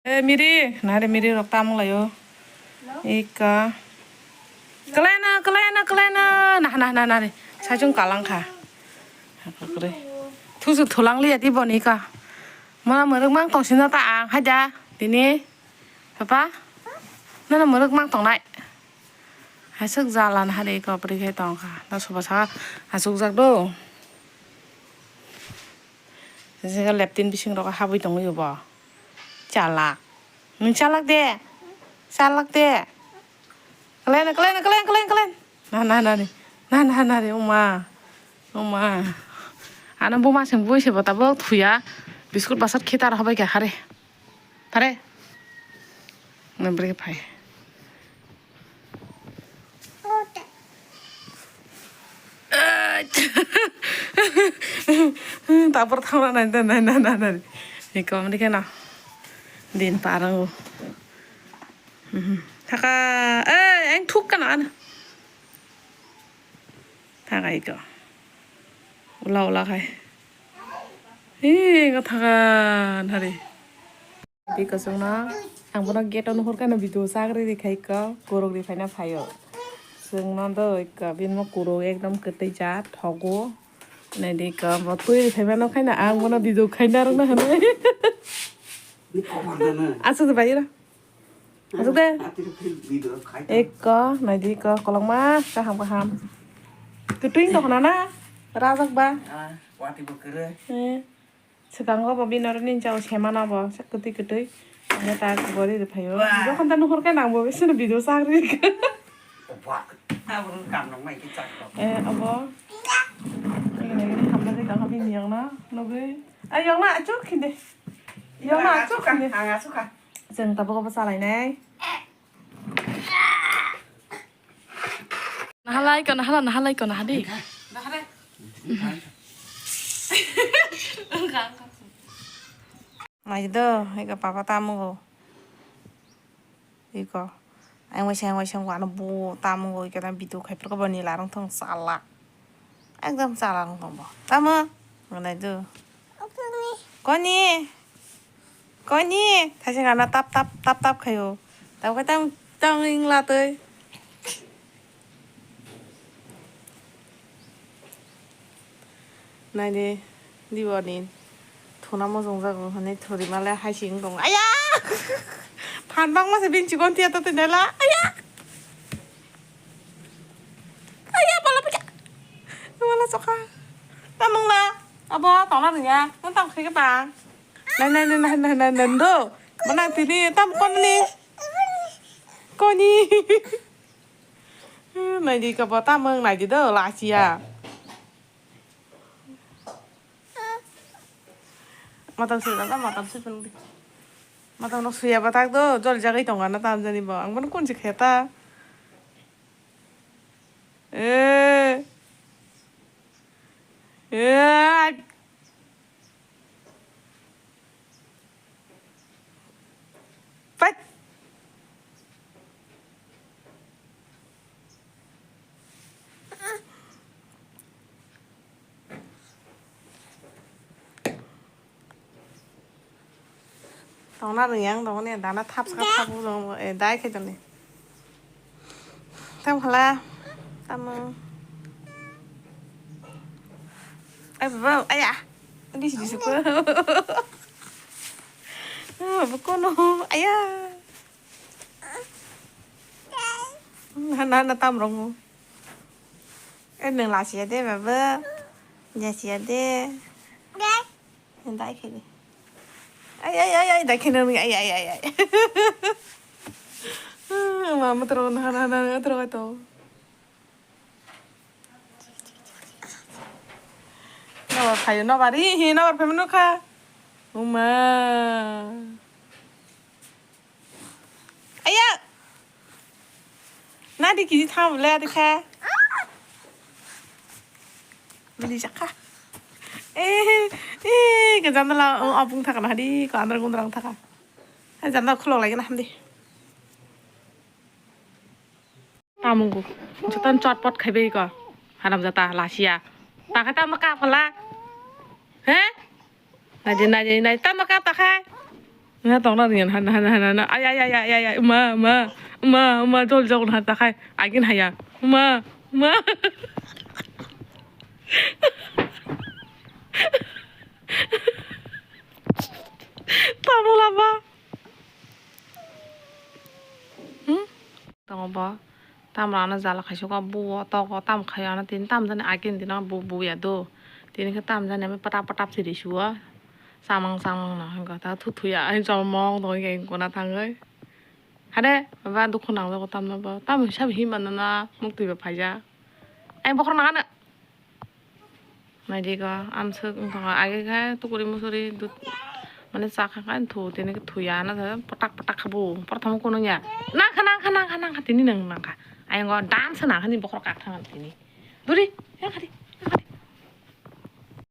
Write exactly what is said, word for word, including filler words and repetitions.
E miri, nare miri rok tamung layo. Ika. Kelaina, kelaina, kelaina. Nah, nah, nah, nare. Sajung kalang kha. Hakre. Thusu thulang liya di boni ka. Mona muruk mang tong sina ta ang haja. Tini. Papa. Nana muruk mang tong nai. Hasuk jalan hari ko pri khai tong kha. Na soba sa hasuk jak do. Jaga leptin bising rok habui tong yo bo. Chalak. Nung chalak de. Chalak de. Kalen, kalen, kalen, kalen, kalen. Nah, nah, nah, ni. Nah, nah, nah, ni. Uma. Uma. Ano buma sing bui se bota bo thuya. Biskut basat khita rah bai kha hare. Tare. Nang beri phai. Tapor thangna nai, nai, nai, nai, nai, nai. Ni kom ni kena. Din parang. Mhm. Thaka, eh, ang thuk kana an. Thaka ito. Ula, ula kai. Eh, ngo thaka nari. Di kosong no, ang bono gate o nuhur kano video sagri ri khai ko, kuruk ri phaina phaio. Chwng no do ikka, bini mo kuruk ekdom kwtwi ja, thogo. Nai di ikka, bo twi ri phaima no khaina, ang bono video khaina rwna hwnwi. Ni khobor no no. Aswk de bai ra. Aswk de. Ati ri phil video khai ta. Ikka, nai di ikka, kolokma, kaham kaham. Kwtwi tong khna na, rajak ba. Ah, wati bo kwrwi. Eh. Swkango bo bini oro nincha o semano bo sak kwtwi kwtwi. Amo ta kubori rwphaio. Wah. Jokhon ta nuhur khe nang bo bisino video sak ri. Oba. Abo kam nang mai khe chak ko. Eh, abo. Ini ini hamna de kang bini yang na nugui. Ay yang na achuk khinde. Yang na achuk khinde. Ang achuk kha. Chwng tabuk abo salai nai. Nahalai ko nahala, nahalai ko nahadi. Nai do, iko papa tamu go. Iko. Ang waisa, ang waisa, ang wano bu tamu go, iko tam bitu khai, perko bani larang thong sala. Ekdom sala wng tong bo. Tamo? Nai do. Koni? Koni? Thaising ana tap tap tap tap khaio. Tap khai tang tang ing la twi. Nai di, di boni thuna mojong jago hwnwi thuri male hai sing tong. Aya! Phan bangma se bini chikon tiya ta twi nai la. Aya! Aya, bala puja. Bala soka. Tamung la. Abo tongna rwya. Nang tang khe bang. Nai, nai, nai, nai, nai, nai, nai, do. Manang tini tam koni. Koni. Nai di ka bo tamung nai di do la sia. Matang sui kata, matang sui pun di. Matang no suya batak do, jol jagai tong ana tam jani bo. Ang pun kun si kheta. Eh. Eh. Pat. Tongna rwya ang tongni dana thapsa thapsa dai khai tongni. Tam khala tamo. Ai baba, aya. Dis dis ko. Ah, bukono, aya. Hana hana tam rongo. Eh, nang la sia de baba. Ya sia de. Dai khe de. Ai ai ai ai dai khe nang ai ai ai ai. Mama tro na na na tro to. Nobar phaio nobar hi hi nobar phaima nukha. Uma. Aya. Nadi kiji thang bole adi kha. Bili jakha. Eh eh kajandala apung thakna hadi ko andra gundra thakha. Janda khulok lagi na hamdi. Tamungo. Joton chotpot khaibai ko. Haram jata lasia. Takha tamo ka phala. He? Naidi naidi naidi tamo ka takha. Nga tongna riyan han han han han. Ay ay ay ay ay ay. Ma ma ma ma jol jol han takai. Agin haya. Ma ma. Tamo lama. Hmm? Tongo bo. Tamrano jala khaisukgo buo togo tam khaio ano tini tam jani agini dino bu buya do. Tini khe tam jani ami patap patap siri suo. Samang samang no hwnkha ta thu thuya ai chomong tongwi khe guna thangwi. Hade ba dukhu nangjago tamno bo. Tamo sabo hinmano na muktwi bo phaijak. Ai bokhorok nangano. Naidi go, amswk wngkha age khe tukuri musuri dut mane cha kha khe thu tini khe thuya na patak patak kha bo. Prothom kunu ya nangkha nangkha nangkha nangkha tini nang nangkha. Ayang go dance nangkha ni bokhorok kak thang tini. Duri yang khadi.